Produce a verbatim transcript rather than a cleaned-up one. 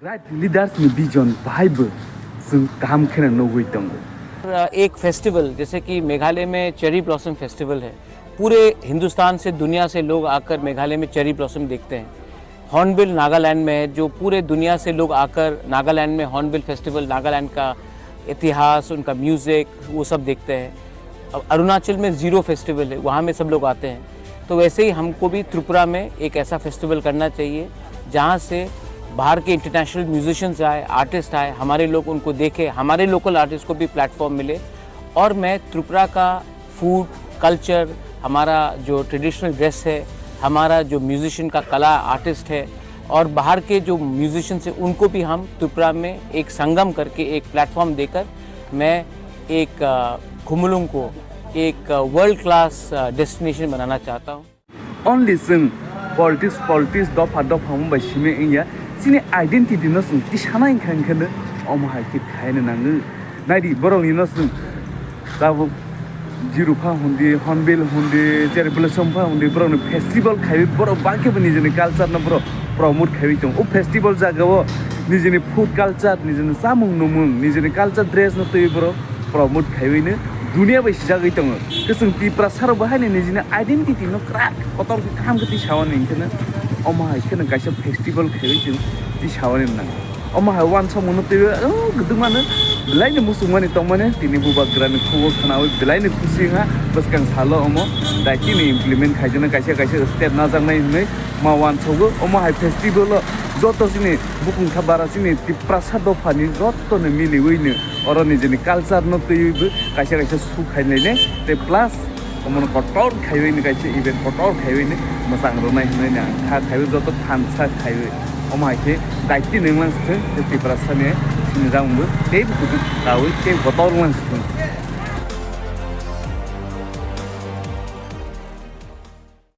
Right leaders ni vision bahai bo chwng kaham kheno nugwi tongo. एक फेस्टिवल जैसे कि मेघालय में चेरी ब्लॉसम फेस्टिवल है, पूरे हिंदुस्तान से, दुनिया से लोग आकर मेघालय में चेरी ब्लॉसम देखते हैं। हॉर्नबिल नागालैंड में है, जो पूरे दुनिया से लोग आकर नागालैंड में हॉर्नबिल फेस्टिवल, नागालैंड का इतिहास, उनका म्यूजिक, वो सब देखते हैं। अब अरुणाचल में ज़ीरो फेस्टिवल है, वहाँ में सब लोग आते हैं। तो वैसे ही हमको भी त्रिपुरा में एक ऐसा फेस्टिवल करना चाहिए, जहाँ से बाहर के इंटरनेशनल म्यूजिशियंस आए, आर्टिस्ट आए, हमारे लोग उनको देखें, हमारे लोकल आर्टिस्ट को भी प्लेटफॉर्म मिले। और मैं त्रिपुरा का फूड, कल्चर, हमारा जो ट्रेडिशनल ड्रेस है, हमारा जो म्यूजिशियन का कला, आर्टिस्ट है, और बाहर के जो म्यूजिशियंस हैं, उनको भी हम त्रिपुरा में एक संगम करके, एक प्लेटफॉर्म देकर मैं एक, अ, खुमलुंग को एक, अ, वर्ल्ड क्लास, अ, डेस्टिनेशन बनाना चाहता हूँ। Only chwng politics, politics dopha dopha wng bai simi wngya, chini identity no chwng tisana wngkha, wngkheno omo hai khe khaina nango. Naidi, borokni no chwng tabuk Jiru pha hundi, Hornbill hundi, Cherry Blossom pha hundi, borokni festival khaiwi borok bangkhe bo nijini culture no borok promote khaiwi tongo. O festival jagao nijini food culture, nijini chamung numung, nijini culture dress no twiwi borok promote khaiwi no dunia bai sijagwi tongo. Khe chwng Tiprasa rok bo haino nijini identity no kwrak kotor khe kaham khe tisawi ni hwnkheno omo hai kheno kaisa festival khaiwi chwng tisawi ni nango. Omo hai uansukmung no twiwi, o, kwdwkma no belai no muchungmani tongmani, tini bubagrani khugo khwnawi belai no khusi wngha. Bwskang salo omo daitino implement khaijana kaisa kaisa step najaknai hwnwi ma uansugo. Omo hai festival o joto chini bukung kha bara chini Tiprasa dophani joto no miliwi no oro nijini culture no twiwi bo kaisa kaisa su khainai ne tei plus omono kotor khaiwi ni kaisa event kotor khaiwi ni mwchang rwnai hinwi ni ang kha khaiwi joto thansa khaiwi. Omo hai khe daitino wnglang sithwng tei Tiprasa ni sinijak wngbo tei bo kuchuk kawi tei kotor wnglang sithwng.